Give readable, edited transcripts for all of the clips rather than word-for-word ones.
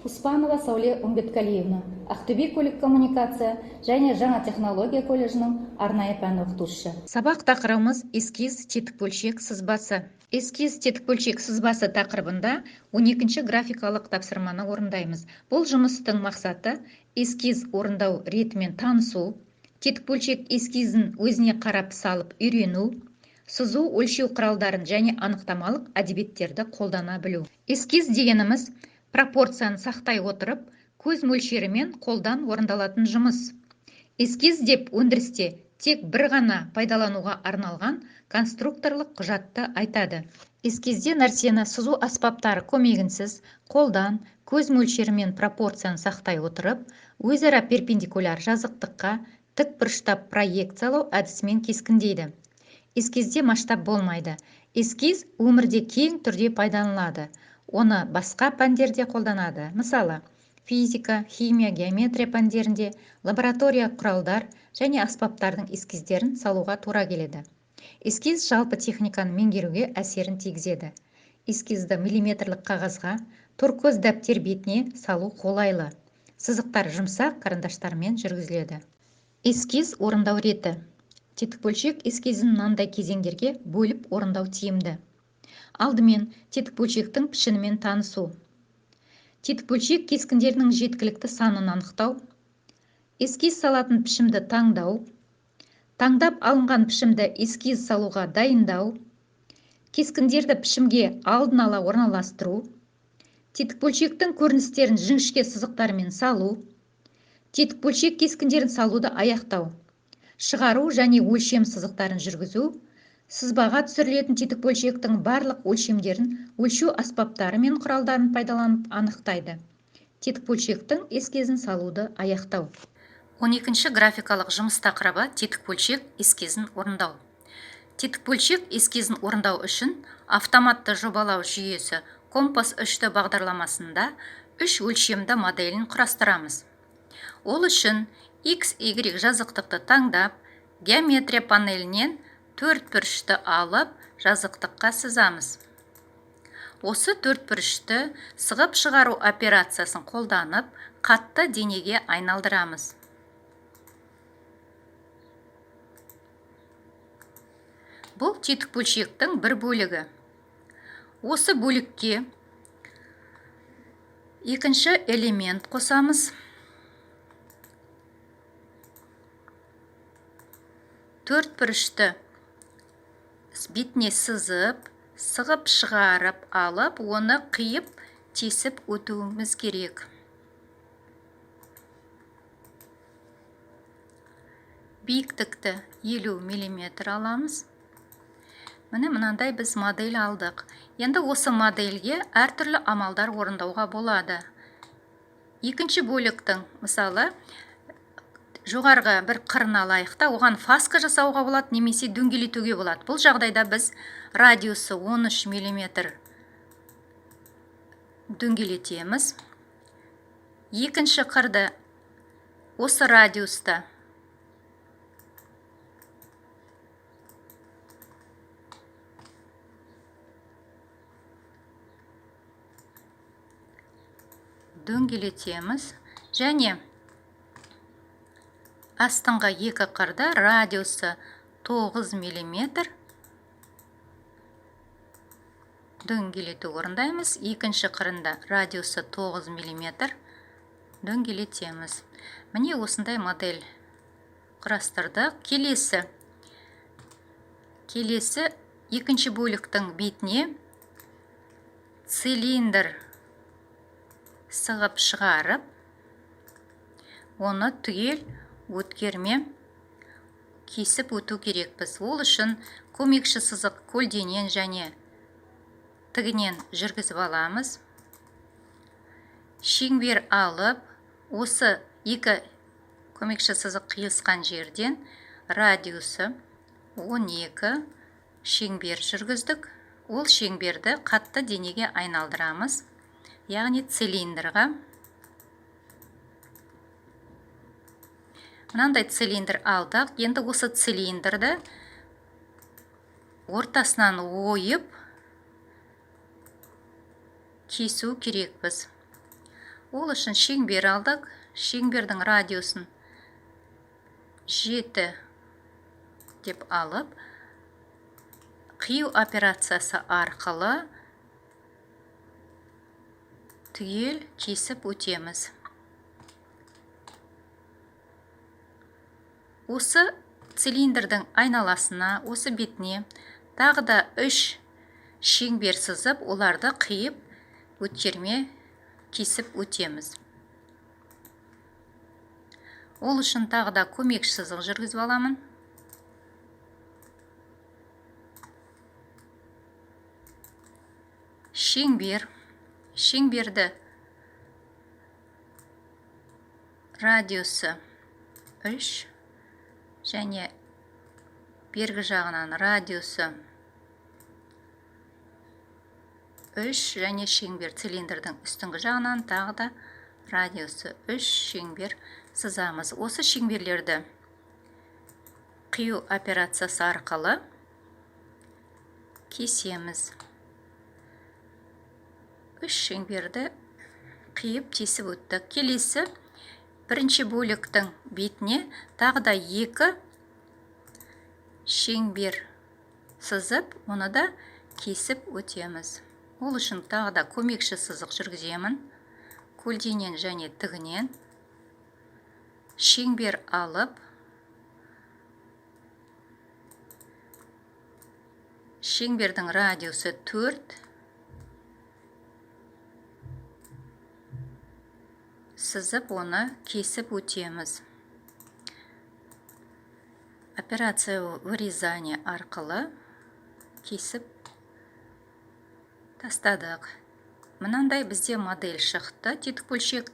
Успанова Сәуле Үмбетқалиевна, Ақтөбе көлік коммуникация және жаңа технология колледжінің арнайы пән оқытушысы. Сабақ тақырыбымыз эскиз тетік бөлшек сызбасы. Эскиз тетік бөлшек сызбасы тақырыбында 12-ші графикалық тапсырманы орындаймыз. Бұл жұмыстың мақсаты эскиз орындау ретімен танысу, тетік бөлшек эскизін өзіне қарап салып үйрену, сызу өлшеу құралдарын және анықтамалық әдебиеттерді қолдана білу. Эскиз дегеніміз пропорцияны сақтай отырып, көз мөлшерімен қолдан орындалатын жұмыс. Эскиз деп өндірісте тек бір ғана пайдалануға арналған конструкторлық құжатты айтады. Эскизде нәрсені сызу аспаптары көмегінсіз, қолдан, көз мөлшерімен пропорцияны сақтай отырып, өзара перпендикуляр жазықтыққа тік бұрыштап проекциялау әдісімен кескіндейді. Эскизде масштаб болмайды. Эскиз өмірде кең түрде пайдаланылады. Оны басқа пәндерде қолданады. Мысалы, физика, химия, геометрия пәндерінде лаборатория құралдар және аспаптардың эскиздерін салуға тура келеді. Эскиз жалпы техниканы меңгеруге әсерін тигізеді. Эскизді миллиметрлік қағазға, туркоз дәптер бетіне салу қолайлы. Сызықтар жұмсақ карандаштармен жүргізіледі. Эскиз орындау реті. Тетік бөлшек эскизін мынандай кезеңдерге бөліп орындау тиімді. Алдымен тетік бөлшектің пішінімен танысу. Тетік бөлшек кескіндерінің жеткілікті санын анықтау. Эскиз салатын пішімді таңдау. Таңдап алынған пішімді эскиз салуға дайындау. Кескіндерді пішімге алдын ала орналастыру. Тетік бөлшектің көріністерін жіңішке сызықтармен салу. Тетік бөлшек кескіндерін салуды аяқтау. Шығару және өлшем сызықтарын жүргізу. Сызбаға түсірілетін тетік бөлшектің барлық өлшемдерін өлшеу аспаптары мен құралдарын пайдаланып анықтайды. Тетік бөлшектің эскизін салуды аяқтау. 12-ші графикалық жұмыс тақырыбы тетік бөлшек эскизін орындау. Тетік бөлшек эскизін орындау үшін автоматты жобалау жүйесі Компас 3D бағдарламасында 3 өлшемді моделін құрастырамыз. Ол үшін X, Y жазықтықты таңдап, геометрия панелінен төрт бұрышты алып, жазықтыққа сызамыз. Осы төрт бұрышты сығып шығару операциясын қолданып, қатты денеге айналдырамыз. Бұл тетік бөлшектің бір бөлігі. Осы бөлікке екінші элемент қосамыз. Төрт бұрышты бетіне сызып, сығып шығарып алып, оны қиып, тесіп өтуіміз керек. Биіктікті 50 миллиметр аламыз. Міне мынандай біз модель алдық. Енді осы модельге әртүрлі амалдар орындауға болады. Екінші бөліктің, мысалы, жоғарғы бір қырын алайық та, оған фаска жасауға болады немесе дөңгелетуге болады. Бұл жағдайда біз радиусы 13 миллиметр дөңгелетеміз. Екінші қырды осы радиуста дөңгелетеміз және астыңғы екі қырды радиусы 9 миллиметр дөңгелету орындаймыз. Екінші қырында радиусы 9 миллиметр дөңгелетеміз. Міне осындай модель құрастырдық. Келесі екінші бөліктің бетіне цилиндр сығып шығарып, оны түгел өткерме кесіп өту керекпіз. Ол үшін көмекші сызық көлденең және тігінен жүргізіп аламыз. Шеңбер алып, осы екі көмекші сызық қиылысқан жерден радиусы 12 шеңбер жүргіздік. Ол шеңберді қатты денеге айналдырамыз, яғни цилиндрға. Мынандай цилиндр алдық. Енді осы цилиндрді ортасынан ойып кесу керекпіз. Ол үшін шеңбер алдық. Шеңбердің радиусын 7 деп алып, қию операциясы арқылы түгел кесіп өтеміз. Осы цилиндрдің айналасына, осы бетіне тағы да 3 шеңбер сызып, оларды қиып өткерме кесіп өтеміз. Ол үшін тағы да көмекші сызық жүргізіп аламын. Шеңбер. Шеңберді радиусы 3 және бергі жағынан радиусы 3 және шеңбер цилиндрдің үстіңгі жағынан тағы да радиусы 3 шеңбер сызамыз. Осы шеңберлерді қию операциясы арқылы кесеміз. 3 шеңберді қиып тесіп өттік. Келесі бірінші бөліктің бетіне тағы да 2 шеңбер сызып, оны да кесіп өтеміз. Ол үшін тағы да көмекші сызық жүргіземін. Көлденең және тігінен шеңбер алып, шеңбердің радиусы 4 сызып, оны кесіп өтеміз. Операция вырезания арқылы кесіп тастадық. Мынандай бізде модель шықты, тетік бөлшек.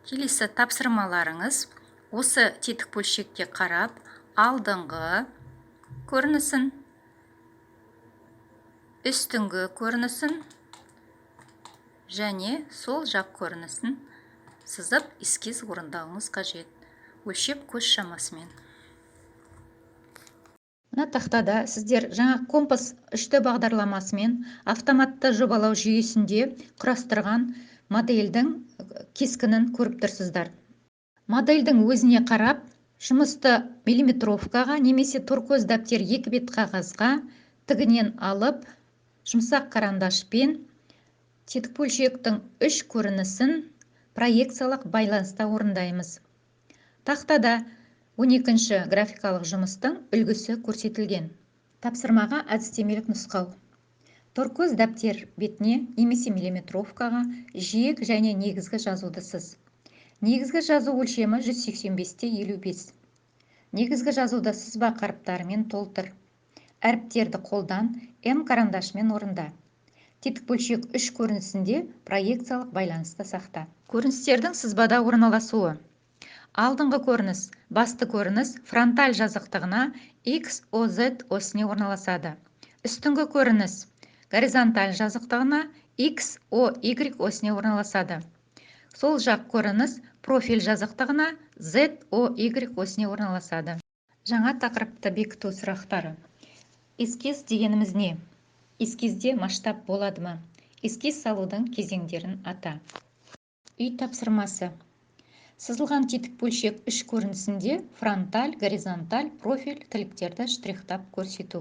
Келесі тапсырмаларыңыз осы тетік бөлшекке қарап, алдыңғы көрінісін, үстіңгі көрінісін және сол жақ көрінісін сызып эскиз орындауыңыз қажет. Өлшеп көз шамасымен. Мына тақтада сіздер жаңа компас 3D бағдарламасымен автоматты жобалау жүйесінде құрастырған модельдің кескінін көріп тұрсыздар. Модельдің өзіне қарап, жұмысты миллиметровкаға немесе торкөз дәптер 2 бет қағазға тігінен алып, жұмсақ карандашпен тетік бөлшектің 3 көрінісін проекциялық байланыста орындаймыз. Тақтада 12-ші графикалық жұмыстың үлгісі көрсетілген. Тапсырмаға әдістемелік нұсқау. Торкөз дәптер бетіне немесе миллиметровкаға жиек және негізгі жазуды сыз. Негізгі жазу өлшемі 185-55. Негізгі жазуды сызба қаріптарымен толтыр. Әріптерді қолдан М карандашымен орында. Тетік бөлшек 3 көрінісінде проекциялық байланысты сақта. Көріністердің сызбада орналасуы. Алдыңғы көрініс, басты көрініс фронталь жазықтығына X, O, Z осіне орналасады. Үстіңгі көрініс горизонталь жазықтығына X, O, Y осіне орналасады. Сол жақ көрініс профиль жазықтығына Z, O, Y осіне орналасады. Жаңа тақырыпты бекіту сұрақтары. Эскиз дегеніміз не? Эскизде масштаб болады ма? Эскиз салудың кезеңдерін ата. Үй тапсырмасы. Сызылған тетік бөлшек 3 көрінісінде фронталь, горизонталь, профиль тіліктерді штрихтап көрсету.